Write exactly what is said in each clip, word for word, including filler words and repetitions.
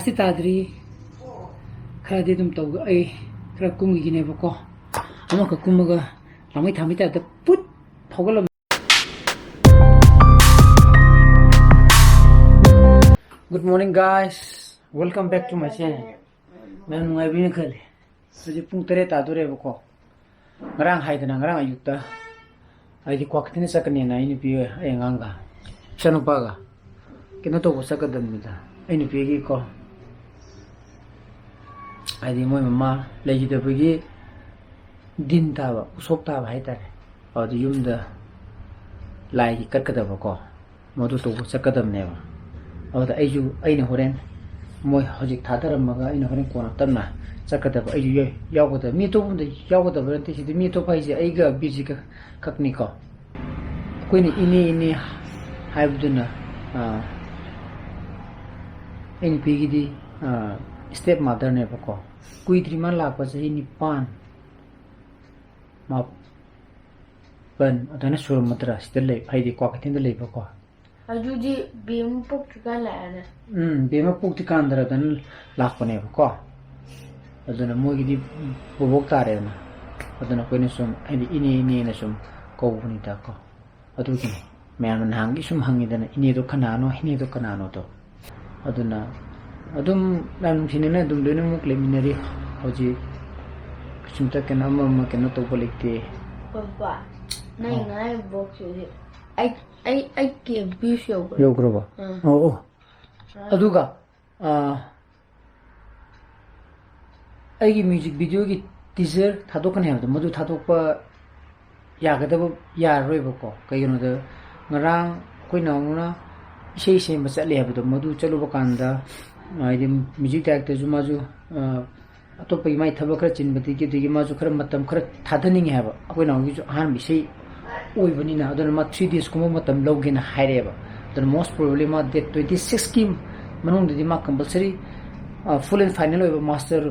ꯁꯤ ꯇꯥꯗ꯭ꯔꯤ꯫ ꯈꯔꯗꯤ ꯑꯗꯨꯝ ꯇꯧ, ꯑꯩ ꯈꯔ ꯀꯨꯝꯈꯤꯒꯅꯦꯕꯀꯣ꯫ ꯑꯃꯈꯛ ꯀꯨꯝꯃꯒ ꯂꯥꯡꯃꯩ ꯊꯥꯡꯕꯩ ꯇꯥꯏꯞꯇ ꯄꯨꯠ ꯐꯥꯎꯒꯠꯂꯝꯃꯦ꯫ Good morning, guys. Welcome back to my channel. ꯃꯌꯥꯝ ꯅꯨꯡꯉꯥꯏꯕꯤꯅ ꯈꯜꯂꯤ꯫ ꯍꯧꯖꯤꯛ ꯄꯨꯡ ꯇꯔꯦꯠ ꯇꯥꯗꯣꯔꯦꯕꯀꯣ꯫ ꯉꯔꯥꯡ ꯍꯥꯏꯗꯅ, ꯉꯔꯥꯡ ꯑꯌꯨꯛꯇ ꯍꯥꯏꯗꯤ ꯀ꯭ꯋꯥꯀꯩꯊꯦꯜꯗ ꯆꯠꯀꯅꯦꯅ ꯑꯩ ꯅꯨꯄꯤ, ꯑꯩ ꯑꯉꯥꯡꯒ, ꯏꯆꯥꯅꯨꯄꯥꯒ ꯀꯩꯅꯣ ꯇꯧꯕ ꯆꯠꯀꯗꯕꯅꯤꯗ꯫ ꯑꯩ ꯅꯨꯄꯤꯒꯤꯀꯣ, ꯍꯥꯏꯗꯤ ꯃꯣꯏ ꯃꯃꯥ ꯂꯩꯈꯤꯗꯕꯒꯤ ꯗꯤꯟ ꯇꯥꯕ, ꯎꯁꯣꯞ ꯇꯥꯕ ꯍꯥꯏꯇꯥꯔꯦ꯫ ꯑꯗꯨ ꯌꯨꯝꯗ ꯂꯥꯏꯒꯤ ꯀꯠꯀꯗꯕꯀꯣ, ꯃꯗꯨ ꯇꯧꯕ ꯆꯠꯀꯗꯕꯅꯦꯕ꯫ ꯑꯗꯨꯗ ꯑꯩꯁꯨ, ꯑꯩꯅ ꯍꯣꯔꯦꯟ ꯃꯣꯏ ꯍꯧꯖꯤꯛ ꯊꯥꯗꯔꯝꯃꯒ ꯑꯩꯅ ꯍꯣꯔꯦꯟ ꯀꯣꯟꯅ ꯇꯞꯅ ꯆꯠꯀꯗꯕ, ꯑꯩꯁꯨ ꯌꯥꯎ-, ꯌꯥꯎꯒꯗꯕ꯫ ꯃꯤ ꯑꯇꯣꯞꯄ ꯑꯝꯗ ꯌꯥꯎꯒꯗꯕ ꯅꯠꯇꯦ꯫ ꯁꯤꯗꯤ ꯃꯤ ꯑꯇꯣꯞꯄ ꯍꯥꯏꯁꯦ ꯑꯩꯒ ꯕꯤꯔꯖꯤꯠꯀ ꯈꯛꯅꯤꯀꯣ꯫ ꯑꯩꯈꯣꯏꯅ ꯏꯅꯦ ꯏꯅꯦ ꯍꯥꯏꯕꯗꯨꯅ, ꯑꯥ, ꯑꯩ ꯅꯨꯄꯤꯒꯤꯗꯤ, ꯑꯥ, step motherꯅꯦꯕꯀꯣ꯫ ꯀꯨꯏꯗ꯭ꯔꯤ ꯃꯥ ꯂꯥꯛꯄ, ꯆꯍꯤ ꯅꯤꯄꯥꯟ, ꯃꯥꯄꯟ ꯑꯗꯨꯃꯥꯏꯅ ꯁꯨꯔꯝꯃꯗ꯭ꯔꯥ ꯁꯤꯗ ꯂꯩ, ꯍꯥꯏꯗꯤ ꯀ꯭ꯋꯥꯀꯩꯊꯦꯜꯗ ꯂꯩꯕꯀꯣ꯫ ꯑꯗꯨꯗꯤ ꯕꯦꯝꯃ ꯄꯣꯛꯇ꯭ꯔꯤꯀꯥꯟ ꯂꯥꯛꯑꯦꯅꯦ꯫ ꯎꯝ, ꯕꯦꯝꯃ ꯄꯣꯛꯇ꯭ꯔꯤꯀꯥꯟꯗ ꯑꯗꯨꯝ ꯂꯥꯛꯄꯅꯦꯕꯀꯣ꯫ ꯑꯗꯨꯅ ꯃꯣꯏꯒꯤꯗꯤ ꯕꯣꯕꯣꯛ ꯇꯥꯔꯦꯗꯅ꯫ ꯑꯗꯨꯅ ꯑꯩꯈꯣꯏꯅ ꯁꯨꯝ, ꯍꯥꯏꯗꯤ ꯏꯅꯦ ꯏꯅꯦꯅ ꯁꯨꯝ ꯀꯧꯕꯅꯤꯗꯀꯣ꯫ ꯑꯗꯨꯒꯤꯅꯤ ꯃꯌꯥꯝꯅ ꯅꯍꯥꯟꯒꯤ ꯁꯨꯝ ꯍꯪꯉꯤꯗꯅ, "ꯏꯅꯦꯗꯣ ꯀꯅꯥꯅꯣ, ꯏꯅꯦꯗꯣ ꯀꯅꯥꯅꯣꯗꯣ?" ꯑꯗꯨꯅ ꯑꯗꯨꯝ ꯌꯥꯝ ꯅꯨꯡꯁꯤꯅꯅ ꯑꯗꯨꯝ ꯂꯣꯏꯅꯃꯛ ꯂꯩꯃꯤꯟꯅꯔꯤ ꯍꯧꯖꯤꯛ꯫ ꯀꯩꯁꯨꯝꯇ ꯀꯩꯅꯣ ꯑꯃ ꯑꯃ ꯀꯩꯅꯣ ꯇꯧꯕ ꯂꯩꯇꯦ꯫ ꯄꯄꯥ, ꯅꯪ ꯑꯣ꯫ ꯉꯥꯏ ꯕꯣꯛꯁꯁꯤꯗꯤ ꯑꯩ, ꯑꯩ, ꯑꯩ ꯀꯦ ꯚ꯭ꯌꯨꯁ ꯌꯧꯈ꯭ꯔꯦ꯫ ꯌꯧꯈ꯭ꯔꯕꯣ? ꯑꯥ꯫ ꯑꯣ, ꯑꯣ꯫ ꯑꯥ꯫ ꯑꯗꯨꯒ, ꯑꯥ, ꯑꯩꯒꯤ music videoꯒꯤ teaser ꯊꯥꯗꯣꯛꯀꯅꯤ ꯍꯥꯏꯕꯗꯣ, ꯃꯗꯨ ꯊꯥꯗꯣꯛꯄ ꯌꯥꯒꯗꯕ, ꯌꯥꯔꯔꯣꯏꯕꯀꯣ꯫ ꯀꯩꯒꯤꯅꯣꯗ, ꯉꯔꯥꯡ ꯑꯩꯈꯣꯏ ꯅꯥꯎꯅ ꯏꯁꯩ ꯁꯦꯝꯕ ꯆꯠꯂꯦ ꯍꯥꯏꯕꯗꯣ, ꯃꯗꯨ ꯆꯠꯂꯨꯕ ꯀꯥꯟꯗ, ꯍꯥꯏꯗꯤ, music directorꯁꯨ ꯃꯥꯁꯨ, ꯑ, ꯑꯇꯣꯞꯄꯒꯤ ꯃꯥꯏ ꯊꯕꯛ ꯈꯔ ꯆꯤꯟꯕꯗꯒꯤ, ꯑꯗꯒꯤ ꯃꯥꯁꯨ ꯈꯔ ꯃꯇꯝ ꯈꯔ ꯊꯥꯗꯅꯤꯡꯉꯦ ꯍꯥꯏꯕ꯫ ꯑꯩꯈꯣꯏ ꯅꯥꯎꯒꯤꯁꯨ ꯑꯍꯥꯟꯕ ꯏꯁꯩ ꯑꯣꯏꯕꯅꯤꯅ, ꯑꯗꯨꯅ ꯃꯥ three daysꯀꯨꯝꯕ ꯃꯇꯝ ꯂꯧꯒꯦꯅ ꯍꯥꯏꯔꯛꯑꯦꯕ꯫ ꯑꯗꯨꯅ most probably ꯃꯥ date twenty sixꯀꯤ ꯃꯅꯨꯡꯗꯗꯤ ꯃꯥ compulsory, ꯑ, full and final ꯑꯣꯏꯕ master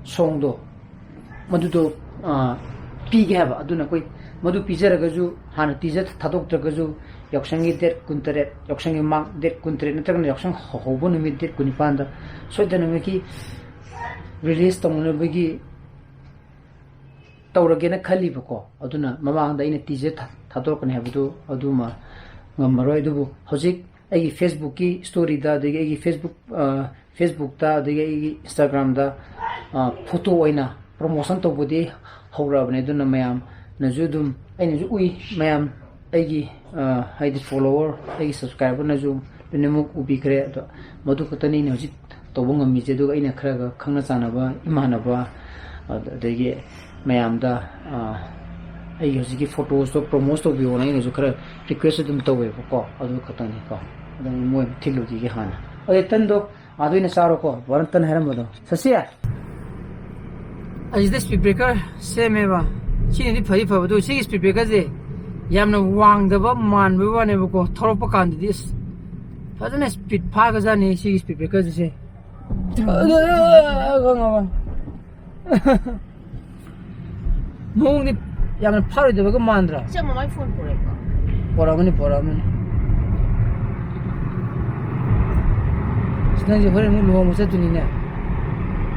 songꯗꯣ, ꯃꯗꯨꯗꯣ, ꯑ, ꯄꯤꯒꯦ ꯍꯥꯏꯕ꯫ ꯑꯗꯨꯅ ꯑꯩꯈꯣꯏ ꯃꯗꯨ ꯄꯤꯖꯔꯒꯁꯨ, ꯍꯥꯟꯅ teaser ꯊꯥꯗꯣꯛꯇ꯭ꯔꯒꯁꯨ, ꯌꯥꯎꯁꯪꯒꯤ date ꯀꯨꯟꯇꯔꯦꯠ, ꯌꯥꯎꯁꯪꯒꯤ ꯃꯃꯥꯡ date ꯀꯨꯟꯇꯔꯦꯠ ꯅꯠꯇ꯭ꯔꯒꯅ ꯌꯥꯎꯁꯪ ꯍꯧꯕ ꯅꯨꯃꯤꯠ date ꯀꯨꯟꯅꯤꯄꯥꯟꯗ ꯁꯣꯏꯗꯅꯃꯛꯀꯤ release ꯇꯧꯅꯅꯕꯒꯤ ꯇꯧꯔꯒꯦꯅ ꯈꯜꯂꯤꯕꯀꯣ꯫ ꯑꯗꯨꯅ ꯃꯃꯥꯡꯗ ꯑꯩꯅ teaser ꯊꯥ-, ꯊꯥꯗꯣꯔꯛꯀꯅꯤ ꯍꯥꯏꯕꯗꯨ ꯑꯗꯨꯃ ꯉꯝꯃꯔꯣꯏ꯫ ꯑꯗꯨꯕꯨ ꯍꯧꯖꯤꯛ ꯑꯩꯒꯤ Facebook ꯀꯤ story ꯗ, ꯑꯗꯒꯤ ꯑꯩꯒꯤ Facebook, ꯑ, Facebook ꯇ, ꯑꯗꯒꯤ ꯑꯩꯒꯤ Instagram ꯗ, ꯑ, photo ꯑꯣꯏꯅ promotion ꯇꯧꯕꯗꯤ ꯍꯧꯔꯛꯑꯕꯅꯦ꯫ ꯑꯗꯨꯅ ꯃꯌꯥꯝꯅꯁꯨ ꯑꯗꯨꯝ, ꯑꯩꯅꯁꯨ ꯎꯏ, ꯃꯌꯥꯝ ꯑꯩꯒꯤ, ꯑ, ꯍꯥꯏꯗꯤ follower, ꯑꯩꯒꯤ subscriber ꯅꯁꯨ ꯂꯣꯏꯅꯃꯛ ꯎꯕꯤꯈ꯭ꯔꯦ꯫ ꯑꯗꯣ ꯃꯗꯨ ꯈꯛꯇꯅꯤ ꯑꯩꯅ ꯍꯧꯖꯤꯛ ꯇꯧꯕ ꯉꯝꯃꯤꯁꯦ꯫ ꯑꯗꯨꯒ ꯑꯩꯅ ꯈꯔꯒ ꯈꯪꯅ ꯆꯥꯟꯅꯕ ꯏꯃꯥꯟꯅꯕ, ꯑꯗꯒꯤ ꯃꯌꯥꯝꯗ, ꯑ, ꯑꯩꯒꯤ ꯍꯧꯖꯤꯛꯀꯤ photos ꯇꯣ promote ꯇꯧꯕꯤꯌꯣꯅ ꯑꯩꯅꯁꯨ ꯈꯔ request ꯑꯗꯨꯝ ꯇꯧꯋꯦꯕꯀꯣ꯫ ꯑꯗꯨ ꯈꯛꯇꯅꯤꯀꯣ꯫ ꯑꯗꯨ ꯃꯣꯏ ꯊꯤꯜꯂꯨꯈꯤꯒꯦ ꯍꯥꯟꯅ꯫ ꯑꯗꯩ ꯇꯟꯗꯣ ꯑꯥꯗ ꯑꯣꯏꯅ ꯆꯥꯔꯣꯀꯣ, ꯕꯥꯔꯟ ꯇꯟ ꯍꯥꯏꯔꯝꯕꯗꯣ꯫ ꯁꯁꯤ! ꯑꯁꯤꯗ speed breaker ꯁꯦꯝꯃꯦꯕ꯫ ꯁꯤꯅꯗꯤ ꯐꯗꯤ ꯐꯕꯗꯣ, ꯁꯤꯒꯤ speed breaker ꯁꯦ ꯌꯥꯝꯅ ꯋꯥꯡꯗꯕ ꯃꯥꯟꯕꯩ ꯋꯥꯅꯦꯕꯀꯣ, ꯊꯧꯔꯛꯄ ꯀꯥꯟꯗꯗꯤ ꯑꯁ ꯐꯖꯅ speed ꯐꯥꯒꯖꯥꯠꯅꯤ ꯁꯤꯒꯤ speed breaker ꯁꯦ꯫ ꯃꯑꯣꯡꯗꯤ ꯌꯥꯝꯅ ꯐꯥꯔꯣꯏꯗꯕꯒ ꯃꯥꯟꯗ꯭ꯔꯥ? ꯁꯤ ꯃꯃꯥꯏ ꯐꯣꯟ ꯄꯨꯔꯛꯏꯀꯣ? ꯄꯣꯔꯛꯑꯃꯅꯤ, ꯄꯣꯔꯛꯑꯃꯅꯤ꯫ ꯑꯁ, ꯅꯪꯁꯦ ꯍꯣꯔꯦꯟ ꯑꯃꯨꯛ ꯂꯨꯍꯣꯡꯕ ꯆꯠꯇꯣꯏꯅꯤꯅꯦ꯫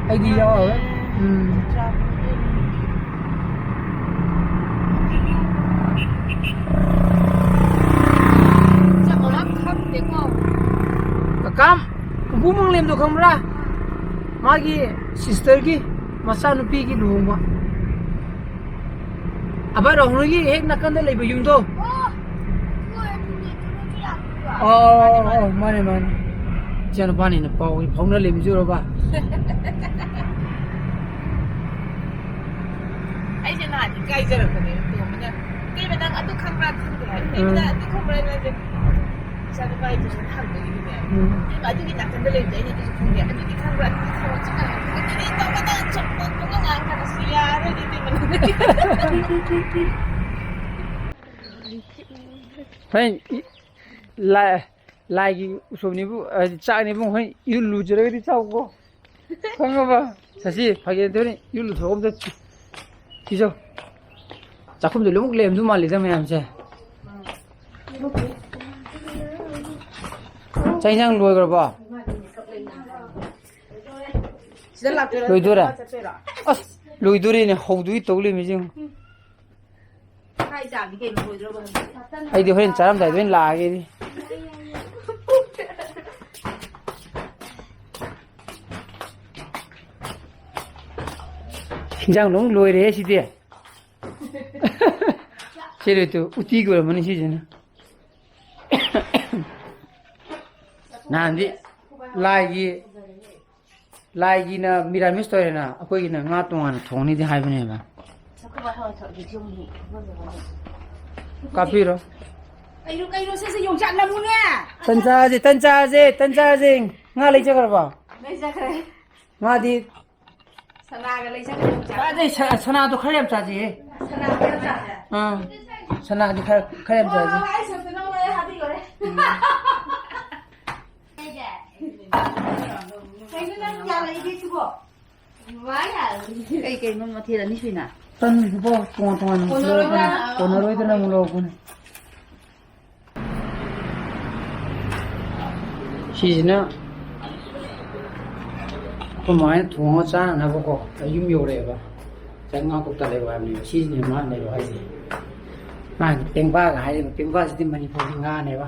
ꯑꯩꯗꯤ ꯌꯥꯎꯔꯔꯣꯏ꯫ ꯎꯝ꯫ ꯆꯠꯄ ꯈꯪꯗꯦꯀꯣ꯫ ꯀꯀꯥꯝ, ꯄꯨꯄꯨ ꯃꯪꯂꯦꯝꯗꯣ ꯈꯪꯕ꯭ꯔꯥ? ꯃꯥꯒꯤ sister ꯒꯤ ꯃꯆꯥꯅꯨꯄꯤꯒꯤ ꯂꯨꯍꯣꯡꯕ꯫ ꯑꯕꯥ ꯔꯥꯍꯨꯜꯒꯤ ꯍꯦꯛ ꯅꯥꯀꯟꯗ ꯂꯩꯕ ꯌꯨꯝꯗꯣ꯫ ꯑꯣ, ꯑꯗꯨ ꯑꯣꯏꯔꯗꯤ ꯀꯩꯅꯣꯁꯨ ꯌꯥꯝ ꯄꯨꯔꯛꯑꯣ꯫ ꯑꯣ, ꯑꯣ, ꯑꯣ, ꯃꯥꯅꯦ, ꯃꯥꯅꯦ꯫ ꯏꯆꯥꯅꯨꯄꯥꯅꯤꯅ ꯄꯥꯎ ꯐꯥꯎꯅ ꯂꯩꯕꯤꯁꯨꯔꯕ? ꯑꯩꯁꯦ ꯅꯍꯥꯟ ꯏꯀꯥꯏꯖꯔꯛꯄꯅꯦ, ꯇꯣꯝꯕꯅ, "ꯏꯇꯩꯃ, ꯅꯪ ꯑꯗꯨ ꯈꯪꯕ꯭ꯔꯥ?" ꯈꯪꯗꯦ ꯍꯥꯏ꯫ "ꯏꯇꯩꯃ, ꯅꯪ ꯎꯝ꯫ ꯑꯗꯨ ꯈꯪꯕ꯭ꯔꯥ?" ꯍꯥꯏꯅ ꯑꯩꯁꯦ ꯏꯆꯥꯅꯨꯄꯥꯒꯤ tuition ꯍꯪꯕꯒꯤꯗꯤꯅꯦ, ꯎꯝ꯫ "ꯏꯇꯩꯃ, ꯑꯗꯨꯒꯤ ꯅꯥꯀꯟꯗ ꯂꯩꯕꯗꯣ ꯑꯩꯅ ꯑꯗꯨꯁꯨ ꯈꯪꯗꯦ, ꯑꯗꯨꯗꯤ ꯈꯪꯕ꯭ꯔꯥ? ꯑꯗꯨꯗꯤ ꯈꯪꯕ꯭ꯔꯥ?" ꯆꯞ ꯃꯥꯟꯅꯩ꯫ ꯑꯗꯨꯗꯤ ꯇꯧꯕ ꯅꯪ ꯆꯨꯝꯕ ꯄꯨꯡꯉꯥꯡ ꯉꯥꯡꯉꯛꯀꯅꯨ, ꯁꯤ ꯌꯥꯔꯔꯣꯏꯗꯤ ꯏꯇꯩꯃ꯫ ꯍꯣꯔꯦꯟ ꯏ-, ꯂꯥꯏ-, ꯂꯥꯏꯒꯤ ꯎꯁꯣꯞꯅꯤꯕꯨ, ꯍꯥꯏꯗꯤ ꯆꯥꯛꯅꯤꯕꯨ, ꯍꯣꯔꯦꯟ ꯏꯔꯨ ꯂꯨꯖꯔꯒꯗꯤ ꯆꯥꯎꯀꯣ꯫ ꯈꯪꯉꯕ? ꯁꯁꯤ, ꯐꯥꯒꯤ ꯅꯠꯇꯦ, ꯍꯣꯔꯦꯟ ꯏꯔꯨ ꯂꯨꯊꯣꯛꯑꯒ ꯑꯝꯇ ꯁꯤꯖꯧ꯫ ꯆꯥꯛꯈꯨꯝꯗ ꯂꯣꯏꯅꯃꯛ ꯂꯩꯔꯝꯗꯧ ꯃꯥꯜꯂꯤꯗ ꯃꯌꯥꯝꯁꯦ꯫ ꯆꯥꯛ ꯏꯟꯁꯥꯡ ꯂꯣꯏꯈ꯭ꯔꯕꯣ? ꯁꯤꯗ ꯂꯥꯛꯇꯣꯏꯔꯣ? ꯂꯣꯏꯗꯣꯔꯦ꯫ ꯆꯠꯇꯣꯏꯔꯣ? ꯑꯁ, ꯂꯣꯏꯗꯣꯔꯦꯅꯦ, ꯍꯧꯗꯣꯏ ꯇꯧ ꯂꯩꯔꯝꯃꯤꯁꯦ ꯌꯦꯡꯉꯨ꯫ ꯍꯥꯏ ꯆꯥꯕꯤ ꯀꯩꯅꯣ ꯂꯣꯏꯗ꯭ꯔꯕ ꯍꯪꯕ? ꯑꯩꯗꯤ ꯍꯣꯔꯦꯟ ꯆꯥꯔꯝꯗꯥꯏꯗ ꯑꯣꯏꯅ ꯂꯥꯛꯑꯒꯦ ꯑꯩꯗꯤ꯫ ꯏꯟꯖꯥꯡ ꯂꯣꯏ ꯂꯣꯏꯔꯦꯍꯦ ꯁꯤꯗꯤ꯫ ꯁꯤ ꯂꯣꯏꯇꯨ ꯎꯇꯤꯒꯤ ꯑꯣꯏꯔꯝꯃꯅꯤ ꯁꯤꯁꯤꯅ꯫ ꯅꯍꯥꯟꯗꯤ ꯂꯥꯏꯒꯤ ꯂꯥꯏꯒꯤꯅ ꯃꯤꯔꯥꯃꯤꯁ ꯇꯧꯔꯦꯅ, ꯑꯩꯈꯣꯏꯒꯤꯅ ꯉꯥ ꯇꯣꯉꯥꯟꯅ ꯊꯣꯡꯅꯤꯗꯤ ꯍꯥꯏꯕꯅꯦꯕ꯫ ꯀꯥꯞꯄꯤꯔꯣ꯫ ꯀꯩꯅꯣ ꯀꯩꯅꯣ ꯁꯦ ꯁꯦ ꯌꯣꯡꯆꯥꯛ ꯅꯃꯨꯅꯦ꯫ ꯇꯟ ꯆꯥꯁꯦ, ꯇꯟ ꯆꯥꯁꯦ, ꯇꯟ ꯆꯥꯁꯦ꯫ ꯉꯥ ꯂꯩꯖꯈ꯭ꯔꯕꯣ? ꯂꯩꯖꯈ꯭ꯔꯦ꯫ ꯉꯥꯗꯤ ꯁꯅꯥꯒ ꯂꯩꯖꯈ꯭ꯔꯦ ꯌꯣꯡꯆꯥꯛ꯫ ꯆꯥꯁꯦ, ꯁ- ꯁꯅꯥꯗꯣ ꯈꯔ ꯌꯥꯝ ꯆꯥꯁꯦꯍꯦ꯫ ꯁꯅꯥ ꯈꯔ ꯆꯥꯁꯦ꯫ ꯑꯥ, ꯁꯅꯥꯗꯤ ꯈꯔ ꯈꯔ ꯌꯥꯝ ꯆꯥꯁꯦ꯫ ꯑꯩ ꯁꯣꯝꯗ ꯅꯉꯣꯟꯗ ꯍꯥꯞꯄꯤꯈ꯭ꯔꯦ꯫ ꯀꯩꯅꯣ ꯅꯪ ꯌꯥꯔꯛꯏꯒꯦ ꯁꯤꯕꯣ? ꯀꯩ ꯀꯩꯅꯣ ꯃꯊꯦꯜ ꯑꯅꯤ ꯁꯨꯏꯅ? ꯇꯟꯁꯤꯕꯣ ꯇꯣꯉꯥꯟ ꯇꯣꯉꯥꯟꯅ ꯀꯣꯟꯅꯔꯣꯏꯗ꯭ꯔꯥ? ꯂꯧꯔꯛꯄꯅꯦ꯫ ꯀꯣꯟꯅꯔꯣꯏꯗꯅ ꯑꯃꯨꯛ ꯂꯧꯔꯛꯄꯅꯦ꯫ ꯁꯤꯁꯤꯅ ꯑꯩꯈꯣꯏ ꯃꯥꯅ ꯊꯣꯡꯉꯒ ꯆꯥꯅꯅꯕꯀꯣ, ꯑꯩ ꯌꯨꯝ ꯌꯧꯔꯛꯑꯦꯕ꯫ ꯉꯁꯥꯏ ꯉꯥ ꯀꯧꯇꯥ ꯂꯩꯔꯛꯑꯣ ꯍꯥꯏꯕꯅꯦꯕ꯫ ꯁꯤꯁꯤꯅꯦ ꯃꯥꯅ ꯂꯩꯔꯛꯑꯣ ꯍꯥꯏꯁꯦ꯫ ꯃꯥꯅ ꯄꯦꯡꯕꯥꯒ ꯍꯥꯏꯔꯤꯕ, ꯄꯦꯡꯕꯥꯁꯤꯗꯤ ꯃꯅꯤꯄꯨꯔꯒꯤ ꯉꯥꯅꯦꯕ꯫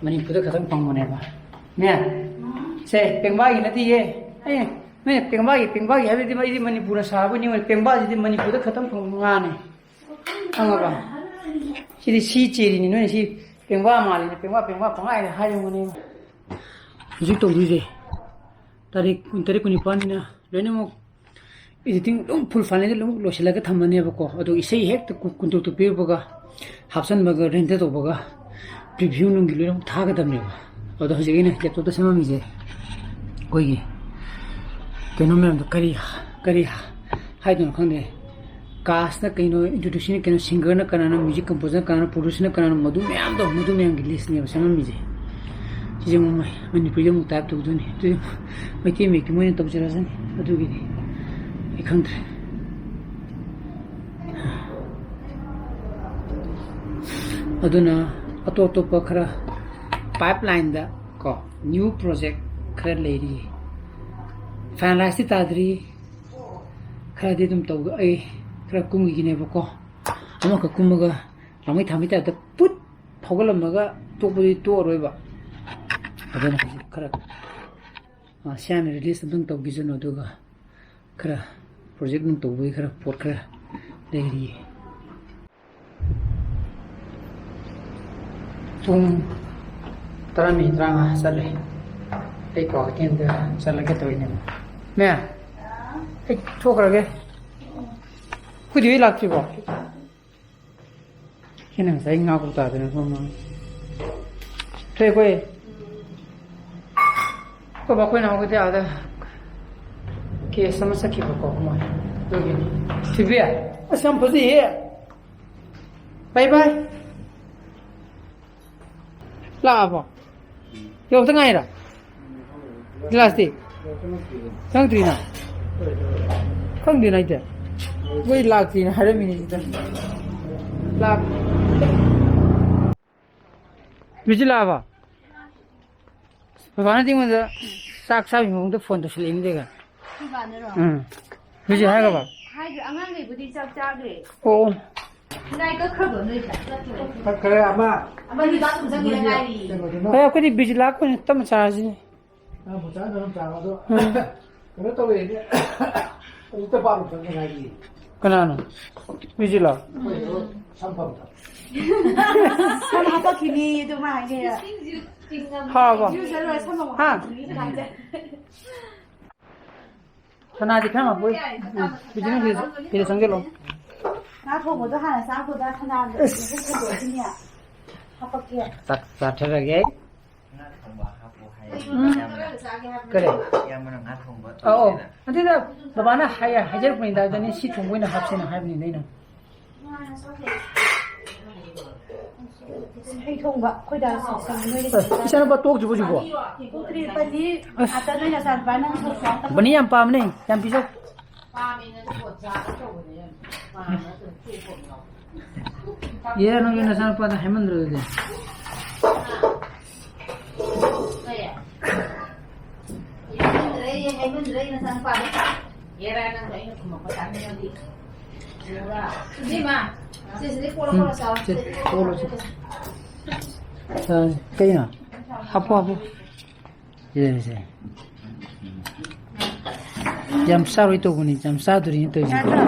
ꯃꯅꯤꯄꯨꯔꯗ ꯈꯛꯇꯪ ꯐꯪꯕꯅꯦꯕ꯫ ꯅꯦ, ꯁꯦ, ꯄꯦꯡꯕꯥꯒꯤ ꯅꯠꯇꯤꯌꯦ꯫ ꯑꯦ, ꯅꯣꯏꯅ ꯄꯦꯡꯕꯥꯒꯤ, ꯄꯦꯡꯕꯥꯒꯤ ꯍꯥꯏꯕꯗꯤ ꯑꯩꯗꯤ ꯃꯅꯤꯄꯨꯔꯅ ꯁꯥꯕ ꯅꯤꯉꯣꯜ꯫ ꯄꯦꯡꯕꯥꯁꯤꯗꯤ ꯃꯅꯤꯄꯨꯔꯗ ꯈꯛꯇꯪ ꯐꯪꯕ ꯉꯥꯅꯦ꯫ ꯈꯪꯉꯕ? ꯁꯤꯗꯤ ꯁꯤ ꯆꯦꯔꯤꯅꯤ, ꯅꯣꯏꯅ ꯁꯤ ꯄꯦꯡꯕꯥ ꯃꯥꯜꯂꯤꯅ ꯄꯦꯡꯕꯥ, ꯄꯦꯡꯕꯥ ꯄꯪꯍꯥꯏꯗ ꯍꯥꯏꯔꯝꯒꯅꯦꯕ꯫ ꯍꯧꯖꯤꯛ ꯇꯧꯗꯣꯏꯁꯦ ꯇꯥꯔꯤꯛ ꯀꯨꯟꯇꯔꯦꯠ, ꯀꯨꯟꯅꯤꯄꯥꯟꯅꯤꯅ ꯂꯣꯏꯅꯃꯛ editing ꯑꯗꯨꯝ full finally ꯑꯗꯨꯝ ꯂꯣꯏꯁꯤꯜꯂꯒ ꯊꯝꯃꯅꯦꯕꯀꯣ꯫ ꯑꯗꯣ ꯏꯁꯩ ꯍꯦꯛꯇ ꯀꯨ-, ꯀꯨꯟꯇꯔꯨꯛꯇ ꯄꯤꯔꯛꯄꯒ ꯍꯥꯞꯆꯟꯕꯒ render ꯇꯧꯕꯒ preview ꯅꯨꯡꯒꯤ ꯂꯣꯏꯅꯃꯛ ꯊꯥꯒꯗꯕꯅꯦꯕ꯫ ꯑꯗꯣ ꯍꯧꯖꯤꯛ ꯑꯩꯅ laptopꯇ ꯁꯦꯝꯃꯝꯃꯤꯁꯦ ꯑꯩꯈꯣꯏꯒꯤ ꯀꯩꯅꯣ ꯃꯌꯥꯝꯗꯣ ꯀꯔꯤ, ꯀꯔꯤ ꯍꯥꯏꯗꯣꯏꯅꯣ ꯈꯪꯗꯦ꯫ Castꯅ ꯀꯩꯅꯣ, introductionꯅ ꯀꯩꯅꯣ, singerꯅ ꯀꯅꯥꯅꯣ, music composerꯅ ꯀꯅꯥꯅꯣ, producerꯅ ꯀꯅꯥꯅꯣ, ꯃꯗꯨ ꯃꯌꯥꯝꯗꯣ, ꯃꯗꯨ ꯃꯌꯥꯝꯒꯤ listꯅꯦꯕ ꯁꯦꯝꯃꯝꯃꯤꯁꯦ꯫ ꯁꯤꯁꯦ ꯑꯃꯨꯛ ꯃꯅꯤꯄꯨꯔꯤꯗ ꯑꯃꯨꯛ type ꯇꯧꯗꯣꯏꯅꯤ꯫ ꯑꯗꯨꯗꯤ ꯃꯩꯇꯩ ꯃꯌꯦꯛꯇꯤ ꯃꯣꯏꯅ ꯇꯧꯖꯔꯁꯅꯤ꯫ ꯑꯗꯨꯒꯤꯗꯤ ꯑꯩ ꯈꯪꯗ꯭ꯔꯦ꯫ ꯑꯗꯨꯅ ꯑꯇꯣꯞ ꯑꯇꯣꯞꯄ ꯈꯔ pipeline ꯗ ꯀꯣ, new project ꯈꯔ ꯂꯩꯔꯤ꯫ Finalize ꯇꯤ ꯇꯥꯗ꯭ꯔꯤ꯫ ꯈꯔꯗꯤ ꯑꯗꯨꯝ ꯇꯧ-, ꯑꯩ ꯈꯔ ꯀꯨꯝꯈꯤꯒꯅꯦꯕꯀꯣ꯫ ꯑꯃꯈꯛ ꯀꯨꯝꯃꯒ ꯂꯥꯡꯃꯩ ꯊꯥꯡꯃꯩ type ꯇ ꯄꯨꯠ ꯐꯥꯎꯒꯠꯂꯝꯃꯒ ꯇꯣꯛꯄꯗꯤ ꯇꯣꯛꯑꯔꯣꯏꯕ꯫ ꯑꯗꯨꯅ ꯍꯧꯖꯤꯛ ꯈꯔ, ꯑ, ꯁꯤ ꯍꯥꯟꯅ release ꯑꯝꯇꯪ ꯇꯧꯈꯤꯁꯅꯨ, ꯑꯗꯨꯒ ꯈꯔ project ꯅꯨꯡ ꯇꯧꯕꯒꯤ ꯈꯔ ꯄꯣꯠ ꯈꯔ ꯂꯩꯔꯤꯌꯦ꯫ ꯄꯨꯡ ꯇꯔꯥ ꯃꯤꯅꯤꯠ ꯇꯔꯥꯃꯉꯥ ꯆꯠꯂꯦ꯫ ꯑꯩ ꯀ꯭ꯋꯥꯀꯩꯊꯦꯜꯗ ꯆꯠꯂꯒꯦ ꯇꯧꯔꯤꯅꯦꯕ꯫ ꯃꯦ, ꯑꯩ ꯊꯣꯛꯈ꯭ꯔꯒꯦ꯫ ꯑꯩꯈꯣꯏꯗꯤ ꯍꯧꯖꯤꯛ ꯂꯥꯛꯇ꯭ꯔꯤꯕꯣ? ꯁꯤꯅ ꯉꯁꯥꯏ ꯉꯥ ꯀꯧꯇꯥꯗꯨꯅ ꯁꯣꯝꯗ꯫ ꯊꯣꯏ, ꯑꯩꯈꯣꯏ, ꯑꯩꯈꯣꯏ ꯕꯥ ꯑꯩꯈꯣꯏ ꯅꯥꯎꯒꯗꯤ ꯑꯥꯗ case ꯑꯃ ꯆꯠꯈꯤꯕꯀꯣ, ꯃꯣꯏ꯫ ꯑꯗꯨꯒꯤꯅꯤ꯫ ꯊꯣꯏꯕꯤ, ꯑꯁ, ꯌꯥꯝ ꯐꯖꯩꯍꯦ꯫ Bye bye꯫ ꯂꯥꯛꯑꯕꯣ? ꯌꯧꯔꯛꯇ ꯉꯥꯏꯔꯣ? ꯒꯤꯂꯥꯁꯇꯤ? ꯆꯪꯉꯛꯇ꯭ꯔꯤꯅ? ꯈꯪꯗꯦꯅ ꯑꯩꯗꯤ꯫ ꯃꯣꯏ ꯂꯥꯛꯇ꯭ꯔꯤꯅ ꯍꯥꯏꯔꯝꯃꯤꯅꯦ ꯁꯤꯗ꯫ ꯂꯥꯛ-, ꯕꯤꯖꯤ ꯂꯥꯛꯑꯕꯣ? ꯕꯕꯥꯅꯗꯤ ꯑꯩꯉꯣꯟꯗ ꯆꯥꯛ ꯆꯥꯕꯒꯤ ꯃꯑꯣꯡꯗ phone ꯇꯧꯁꯤꯜꯂꯛꯏꯅꯦ ꯀꯩꯒ꯫ ꯑꯩꯈꯣꯏ ꯕꯥꯅꯔꯣ? ꯎꯝ꯫ ꯍꯧꯖꯤꯛ ꯍꯥꯏꯈ꯭ꯔꯕ? ꯍꯥꯏꯗ꯭ꯔꯦ, ꯑꯉꯥꯡꯈꯩꯕꯨꯗꯤ ꯆꯥꯛ ꯆꯥꯈ꯭ꯔꯦ꯫ ꯑꯣ꯫ ꯂꯥꯏ ꯀꯛꯈ꯭ꯔꯕꯣ ꯅꯣꯏ? ꯀꯛꯈ꯭ꯔꯦ ꯑꯃ꯫ ꯑꯃꯗꯤ bathroom ꯆꯪꯈꯤꯗ ꯉꯥꯏꯔꯤ꯫ ꯀꯩꯅꯣꯗꯨꯅ꯫ ꯑꯦ, ꯑꯩꯈꯣꯏꯗꯤ ꯕꯤꯖꯤꯂꯥ ꯑꯩꯈꯣꯏꯅ ꯇꯞꯅ ꯆꯥꯔꯁꯤꯅꯦ꯫ ꯅꯪ ꯑꯃꯨꯛ ꯆꯥꯔ ꯅꯪ ꯆꯥꯔꯣ ꯑꯗꯣ꯫ ꯎꯝ꯫ ꯀꯩꯅꯣ ꯇꯧꯋꯦꯅꯦ꯫ ꯍꯧꯖꯤꯛꯇ bathroom ꯆꯪꯗ ꯉꯥꯏꯔꯤ꯫ ꯀꯅꯥꯅꯣ? ꯕꯤꯖꯤꯂꯥ? ꯑꯩꯈꯣꯏ ꯁꯝꯐꯝꯗ꯫ ꯁꯝ ꯍꯥꯄꯛꯈꯤꯅꯤ ꯑꯗꯨ ꯃꯥ ꯍꯥꯏꯅꯦ꯫ ꯍꯥꯎꯔꯕꯣ? ꯏꯔꯨꯖ ꯂꯣꯏꯔ ꯁꯝ ꯑꯃꯨꯛ ꯍꯥ? ꯍꯥꯞꯈꯤꯅꯤ ꯀꯥꯏꯅ꯫ ꯁꯅꯥꯗꯤ ꯈꯔ ꯃꯄꯣꯏ꯫ ꯎꯝ, ꯕꯤꯖꯤꯅ ꯁꯤꯗ, ꯁꯤꯗ ꯆꯪꯁꯤꯜꯂꯣ꯫ ꯉꯥ ꯊꯣꯡꯕꯗꯣ ꯍꯥꯟꯅ ꯆꯥꯈꯣꯗ, ꯁꯅꯥꯗꯣ ꯑꯁ꯫ ꯁꯟꯗꯣꯛꯑꯗꯤꯅꯦ, ꯍꯥꯄꯛꯀꯦ꯫ ꯆꯥꯛ ꯆꯥꯊꯔꯒꯦ꯫ ꯉꯥ ꯊꯣꯡꯕ ꯍꯥꯞꯄꯣ ꯍꯥꯏ꯫ ꯎꯝ꯫ ꯏꯌꯥꯝꯕꯅ꯫ ꯀꯔꯤ? ꯏꯌꯥꯝꯕꯅ ꯉꯥ ꯊꯣꯡꯕ ꯑꯧ, ꯑꯧ꯫ ꯇꯧꯁꯦꯅ꯫ ꯑꯗꯨꯗ ꯕꯕꯥꯅ ꯍꯥꯏ-, ꯍꯥꯏꯖꯔꯛꯄꯅꯤꯗ, ꯑꯗꯨꯅꯤ ꯁꯤ ꯊꯣꯡꯕ ꯑꯣꯏꯅ ꯍꯥꯞꯁꯦꯅ ꯍꯥꯏꯕꯅꯤꯗ ꯑꯩꯅ꯫ ꯍꯩ ꯊꯣꯡꯕ ꯑꯩꯈꯣꯏ ꯗꯥ ꯁꯪ ꯅꯣꯏꯗ ꯑꯦ, ꯏꯆꯥꯅꯨꯄꯥ ꯇꯣꯛꯇ꯭ꯔꯤꯕꯣ ꯍꯧꯖꯤꯛꯄꯣ? ꯇꯣꯛꯇ꯭ꯔꯤ, ꯄꯅꯤꯔ ꯑꯁ꯫ ꯉꯥꯛꯇ ꯅꯣꯏ ꯅꯆꯥꯅꯨꯄꯥ ꯅꯪ ꯁꯪ ꯁꯪ ꯕꯅꯤ ꯌꯥꯝ ꯄꯥꯝꯕꯅꯦ, ꯌꯥꯝ ꯄꯤꯖꯧ꯫ ꯌꯦ, ꯅꯪꯒꯤ ꯅꯆꯥꯅꯨꯄꯥꯗ ꯍꯥꯏꯃꯟꯗ꯭ꯔꯣ ꯑꯗꯨꯗꯤ? ꯍꯥꯏꯃꯟꯗ꯭ꯔꯦ, ꯍꯥꯏꯃꯟꯗ꯭ꯔꯦ, ꯅꯆꯥꯅꯨꯄꯥꯗ꯫ ꯌꯦꯔꯥ, ꯅꯪꯗꯣ ꯑꯩꯅ ꯈꯨꯝꯃꯛꯄ ꯇꯥꯅꯤꯡꯉꯗꯤ꯫ ꯏꯕꯦꯝꯃ, ꯁꯤꯁꯤꯗꯤ ꯀꯣꯠꯂꯣ, ꯎꯝ, ꯀꯣꯠꯂꯣ, ꯆꯥꯎ꯫ ꯁꯤ ꯀꯣꯠꯂꯣ, ꯁꯤ꯫ ꯑ, ꯀꯩꯅꯣ? ꯍꯥꯞꯄꯣ, ꯍꯥꯞꯄꯣ꯫ ꯁꯤꯗꯅꯦ, ꯁꯦ꯫ ꯌꯥꯝ ꯆꯥꯔꯣꯏ ꯇꯧꯕꯅꯤ, ꯌꯥꯝ ꯆꯥꯗꯣꯔꯤꯅ ꯇꯧꯔꯤꯁꯦ꯫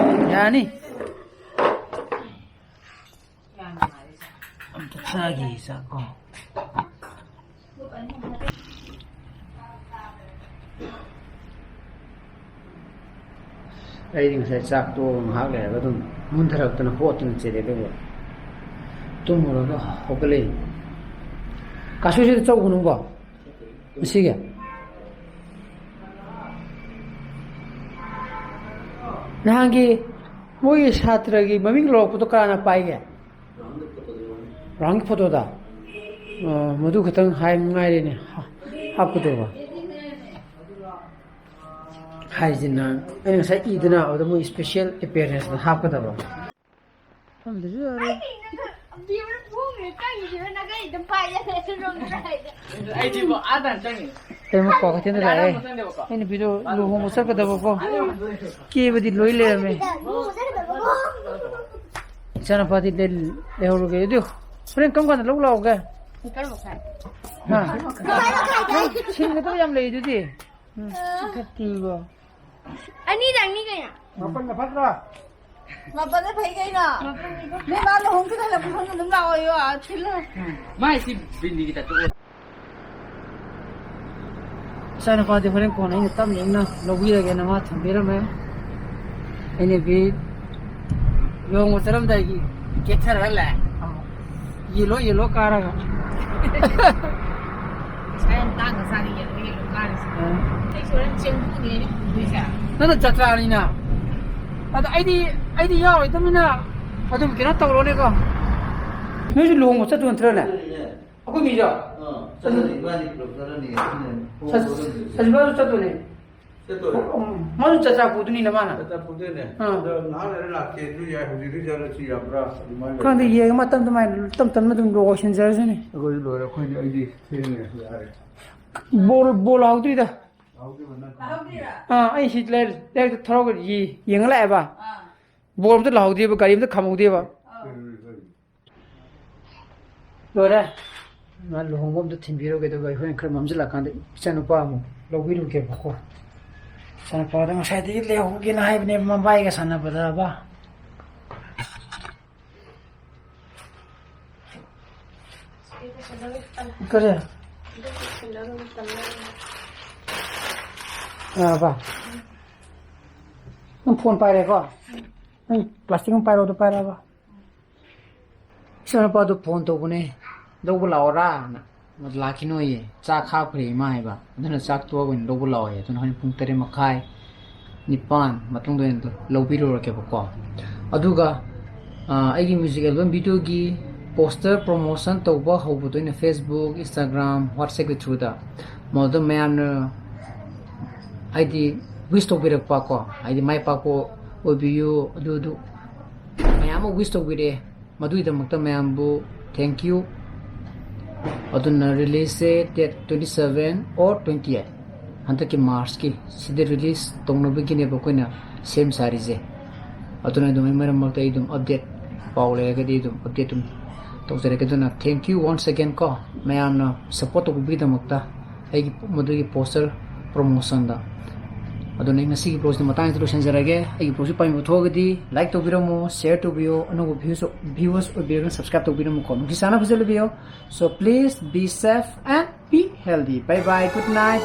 ꯌꯥꯅꯤ꯫ ꯑꯝꯇ ꯆꯥꯒꯦ, ꯆꯥꯛꯀꯣ꯫ ꯑꯩꯗꯤ ꯉꯁꯥꯏ ꯆꯥꯛ ꯇꯣꯛꯑꯒ ꯉꯥꯏꯍꯥꯛ ꯂꯩꯔꯒ ꯑꯗꯨꯝ ꯃꯨꯟꯊꯔꯛꯇꯅ ꯍꯣꯠꯇꯅ ꯆꯦꯜꯂꯦ, ꯑꯗꯨꯒ ꯇꯨꯝꯃꯨꯔꯒ ꯍꯧꯒꯠꯂꯛꯏ꯫ ꯀꯥꯁꯨꯁꯤꯗ ꯆꯧꯕꯅꯨꯀꯣ꯫ ꯃꯁꯤꯒꯤ ꯅꯍꯥꯟꯒꯤ ꯃꯣꯏꯒꯤ ꯁꯥꯇ꯭ꯔꯒꯤ ꯃꯃꯤꯡ ꯂꯧꯔꯛꯄꯗꯣ ꯀꯅꯥꯅ ꯄꯥꯏꯒꯦ? ꯔꯥꯎꯟꯒꯤ ꯐꯣꯇꯣꯗ? ꯑꯣ, ꯃꯗꯨ ꯈꯛꯇꯪ ꯍꯥꯏ ꯉꯥꯏꯔꯦꯅꯦ, ꯍꯥ-, ꯍꯥꯞꯀꯗꯧꯕ꯫ ꯍꯥꯏꯁꯤꯅ ꯑꯩꯅ ꯉꯁꯥꯏ ꯏꯗꯅ ꯑꯗꯨꯗ ꯃꯣꯏ special appearance ꯍꯥꯞꯀꯗꯕ꯫ ꯊꯝꯗ꯭ꯔꯁꯨ ꯌꯥꯔꯦ꯫ ꯑꯩꯗꯤꯕꯣ ꯑꯥ ꯇꯥꯟꯅ ꯆꯪꯉꯤꯅꯦ꯫ ꯑꯩ ꯑꯃꯨꯛ ꯀ꯭ꯋꯥꯀꯩꯊꯦꯜꯗ ꯂꯥꯛꯑꯦ꯫ ꯑꯩ ꯅꯨꯄꯤꯗꯣ ꯂꯨꯍꯣꯡꯕ ꯆꯠꯀꯗꯕꯀꯣ꯫ ꯀꯦꯕꯗꯤ ꯂꯣꯏ ꯂꯩꯔꯝꯃꯦ꯫ ꯏꯆꯥꯅꯨꯄꯥꯗꯤ ꯂꯩ-, ꯂꯩꯍꯧꯔꯒꯦ꯫ ꯑꯗꯨ ꯍꯣꯔꯦꯟ ꯀꯔꯝ ꯀꯥꯟꯗ ꯂꯧ ꯂꯥꯛꯑꯣꯒꯦ? ꯄꯨꯡ ꯇꯔꯨꯛ ꯃꯈꯥꯏ꯫ ꯍꯥ? ꯁꯤꯟꯒꯗꯕ ꯌꯥꯝ ꯂꯩ ꯑꯗꯨꯗꯤ꯫ ꯎꯝ, ꯐꯠꯇꯦꯕꯣ꯫ ꯑꯅꯤꯗꯪꯅꯤ ꯀꯩꯅꯣ꯫ ꯃꯥꯄꯟꯅ ꯐꯠꯇ꯭ꯔꯣ? ꯃꯥꯄꯟꯅ ꯐꯩ ꯀꯩꯅꯣ꯫ ꯅꯣꯏ ꯃꯥ ꯂꯨꯍꯣꯡ ꯆꯠꯍꯜꯂꯛꯄ ꯈꯪꯅ ꯑꯗꯨꯝ ꯂꯥꯛꯑꯣꯌꯣ, ꯑꯥ, ꯊꯤꯜꯂꯣ꯫ ꯃꯥꯏꯁꯤ ꯕꯤꯟꯗꯤꯒꯤ ꯇꯥꯏꯞꯇ ꯑꯣꯏ꯫ ꯏꯆꯥꯅꯨꯄꯥꯗꯤ ꯍꯣꯔꯦꯟ ꯀꯣꯟꯅ ꯑꯩꯅ ꯇꯞꯅ ꯏꯪꯅ ꯂꯧꯕꯤꯔꯒꯦꯅ ꯃꯥ ꯊꯝꯕꯤꯔꯝꯃꯦ꯫ ꯑꯩꯅꯗꯤ ꯂꯨꯍꯣꯡꯕ ꯆꯠꯂꯝꯗꯥꯏꯒꯤ ꯀꯦꯊꯔꯒ ꯂꯥꯛꯑꯦ꯫ ꯌꯦꯜꯂꯣ, ꯌꯦꯜꯂꯣ ꯀꯥꯔꯒ꯫ ꯄꯩꯁꯥ ꯌꯥꯝ ꯇꯥꯡꯅ ꯆꯥꯅꯤ ꯌꯦꯜꯂꯣ, ꯌꯦꯜꯂꯣ ꯀꯥꯔꯤꯁꯦ꯫ ꯑꯥ꯫ ꯑꯩꯁꯨ ꯍꯣꯔꯦꯟ ꯆꯦꯡꯕꯨꯅꯦ ꯑꯩꯅ ꯄꯨꯗꯣꯏꯁꯦ꯫ ꯅꯪꯅ ꯖꯇ꯭ꯔꯥꯅꯤꯅ꯫ ꯑꯗ ꯑꯩꯗꯤ, ꯑꯩꯗꯤ ꯌꯥꯎꯔꯣꯏꯗꯕꯅꯤꯅ ꯑꯗꯨꯝ ꯀꯩꯅꯣ ꯇꯧꯔꯣꯅꯦꯀꯣ꯫ ꯅꯣꯏꯁꯨ ꯂꯨꯍꯣꯡꯕ ꯆꯠꯇꯨ ꯅꯠꯇ꯭ꯔꯅꯦ? ꯑꯩꯈꯣꯏ ꯃꯤꯁꯨ? ꯑꯥ, ꯆꯠꯂꯅꯤ, ꯏꯕꯥꯅꯤ ꯄꯨꯂꯞ ꯆꯠꯂꯅꯤ꯫ ꯁꯁ-, ꯁꯁꯤꯕꯥꯁꯨ ꯆꯠꯇꯣꯏꯅꯦ꯫ ꯆꯠꯇꯣꯔꯦ꯫ ꯎꯝ, ꯃꯥꯁꯨ ꯆꯥꯛ ꯆꯥ ꯄꯨꯗꯣꯏꯅꯤꯅ ꯃꯥꯅ꯫ ꯆꯥꯛ ꯆꯥ ꯄꯨꯗꯣꯏꯅꯦ꯫ ꯑꯥ꯫ ꯑꯗꯣ ꯉꯥꯏꯍꯥꯛ ꯂꯩꯔ ꯂꯥꯛꯀꯦꯁꯨ ꯌꯥꯏ, ꯍꯧꯖꯤꯛ ꯏꯔꯨꯖꯔꯁꯨ ꯌꯥꯕ꯭ꯔꯥ? ꯑꯗꯨꯃꯥꯏꯅ ꯈꯪꯗꯦ, ꯂꯩ꯫ ꯌꯦꯡꯉ ꯃꯇꯝ ꯑꯗꯨꯃꯥꯏꯅ ꯇꯞ ꯇꯞꯅ ꯑꯗꯨꯝ ꯂꯣꯏꯁꯤꯟꯖꯔꯁꯅꯤ꯫ ꯑꯩꯈꯣꯏꯁꯨ ꯂꯣꯏꯔꯦ, ꯑꯩꯈꯣꯏꯗꯤ, ꯑꯩꯗꯤ ꯊꯦꯡꯉꯦ, ꯌꯥꯔꯦ꯫ ꯕꯣꯜ, ꯕꯣꯜ ꯂꯥꯎꯗ꯭ꯔꯤꯗ꯫ ꯂꯥꯎꯗ꯭ꯔꯤꯕ ꯅꯪ? ꯑꯥ, ꯑꯩ ꯁꯤ ꯂꯩꯔ-, ꯂꯩꯔꯛꯇ ꯊꯧꯔꯒ ꯌꯦ-, ꯌꯦꯡꯉ ꯂꯥꯛꯑꯦꯕ꯫ ꯑꯥ꯫ ꯕꯣꯜ ꯑꯝꯇ ꯂꯥꯎꯍꯧꯗꯦꯕ, ꯒꯥꯔꯤ ꯑꯝꯇ ꯈꯥꯝꯍꯧꯗꯦꯕ꯫ ꯑꯥ꯫ ꯂꯣꯏꯔꯦ꯫ ꯃꯥ ꯂꯨꯍꯣꯡꯕ ꯑꯝꯇ ꯊꯤꯟꯕꯤꯔꯨꯒꯦ, ꯑꯗꯨꯒ ꯑꯩꯈꯣꯏꯅ ꯈꯔ ꯃꯝꯁꯤꯜꯂꯛꯀꯥꯟꯗ ꯏꯆꯥꯅꯨꯄꯥ ꯑꯃꯨꯛ ꯂꯧꯕꯤꯔꯨꯒꯦꯕꯀꯣ꯫ ꯏꯆꯥꯅꯨꯄꯥꯗ ꯉꯁꯥꯏꯗꯒꯤ ꯂꯩꯍꯧꯒꯦꯅ ꯍꯥꯏꯕꯅꯦꯕ, ꯃꯕꯥꯏꯒ ꯁꯥꯟꯅꯕꯗꯕ꯫ ꯀꯔꯤ? ꯑꯥ, ꯕꯥ꯫ ꯅꯪ ꯐꯣꯟ ꯄꯥꯏꯔꯦꯀꯣ? ꯅꯪ ꯄ꯭ꯂꯥꯁꯇꯤꯛ ꯑꯃ ꯄꯥꯏꯔꯣ, ꯑꯗꯨ ꯄꯥꯏꯔꯛꯑꯕ? ꯏꯆꯥꯅꯨꯄꯥꯗꯨ ꯐꯣꯟ ꯇꯧꯕꯅꯦ, "ꯂꯧꯕ ꯂꯥꯛꯑꯣꯔꯥꯅ?" "ꯂꯥꯛꯈꯤꯅꯣꯌꯦ, ꯆꯥꯛ ꯍꯥꯞꯈ꯭ꯔꯦ ꯏꯃꯥ" ꯍꯥꯏꯕ꯫ ꯑꯗꯨꯅ ꯆꯥꯛ ꯇꯣꯛꯑꯒ ꯑꯣꯏꯅ ꯂꯧꯕ ꯂꯥꯛꯑꯣꯌꯦ꯫ ꯑꯗꯨꯅ ꯍꯣꯔꯦꯟ ꯄꯨꯡ ꯇꯔꯦꯠ ꯃꯈꯥꯏ, ꯅꯤꯄꯥꯟ ꯃꯇꯨꯡꯗ ꯑꯣꯏꯅ ꯂꯧꯕꯤꯔꯨꯔꯒꯦꯕꯀꯣ꯫ ꯑꯗꯨꯒ, ꯑ, ꯑꯩꯒꯤ ꯃ꯭ꯌꯨꯖꯤꯛ ꯑꯦꯜꯕꯝ ꯚꯤꯗꯤꯑꯣꯒꯤ ꯄꯣꯁꯇꯔ ꯄ꯭ꯔꯣꯃꯣꯁꯟ ꯇꯧꯕ ꯍꯧꯕꯗꯣ ꯑꯩꯅ Facebook, Instagram, WhatsApp-ꯀꯤ through-ꯗ, ꯃꯗꯨꯗ ꯃꯌꯥꯝꯅ, ꯍꯥꯏꯗꯤ, wish ꯇꯧꯕꯤꯔꯛꯄ ꯀꯣ, ꯍꯥꯏꯗꯤ, "ꯃꯥꯏ ꯄꯥꯛꯄ ꯑꯣꯏꯕꯤꯌꯨ", ꯑꯗꯨ, ꯑꯗꯨ ꯃꯌꯥꯝ ꯑꯃ wish ꯇꯧꯕꯤꯔꯛꯑꯦ꯫ ꯃꯗꯨꯒꯤꯗꯃꯛꯇ ꯃꯌꯥꯝꯕꯨ thank you꯫ ꯑꯗꯨꯅ release-ꯁꯦ date twenty seven or twenty eight, ꯍꯟꯗꯛꯀꯤ March-ꯀꯤ ꯁꯤꯗ release ꯇꯧꯅꯕꯒꯤꯅꯦꯕ ꯑꯩꯈꯣꯏꯅ ꯁꯦꯝ ꯁꯥꯔꯤꯁꯦ꯫ ꯑꯗꯨꯅ ꯑꯗꯨꯝ ꯑꯩ ꯃꯔꯛ ꯃꯔꯛꯇ ꯑꯩ ꯑꯗꯨꯝ update, ꯄꯥꯎ ꯂꯩꯔꯒꯗꯤ ꯑꯗꯨꯝ update ꯑꯗꯨꯝ ꯇꯧꯖꯔꯛꯀꯦ꯫ ꯑꯗꯨꯅ thank you once again ꯀꯣ, ꯃꯌꯥꯝꯅ support ꯇꯧꯕꯤꯕꯒꯤꯗꯃꯛꯇ ꯑꯩꯒꯤ ꯃꯗꯨꯒꯤ poster promotion-ꯗ꯫ ꯑꯗꯨꯅ ꯑꯩ ꯉꯁꯤꯒꯤ vlog-ꯁꯤꯗ ꯃꯇꯥꯡꯁꯤꯗ ꯂꯣꯏꯁꯤꯟꯖꯔꯒꯦ꯫ ꯑꯩꯒꯤ vlog-ꯁꯤ ꯄꯥꯝꯕꯤꯕ ꯊꯣꯛꯑꯒꯗꯤ like ꯇꯧꯕꯤꯔꯝꯃꯨ, share ꯇꯧꯕꯤꯌꯨ, ꯑꯅꯧꯕ views, viewers ꯑꯣꯏꯕꯤꯔꯒꯅ subscribe ꯇꯧꯕꯤꯔꯝꯃꯨꯀꯣ꯫ ꯅꯨꯡꯁꯤ ꯆꯥꯟꯅ ꯐꯖꯅ ꯂꯩꯕꯤꯌꯨ꯫ So please be safe and be healthy. Bye bye, good night.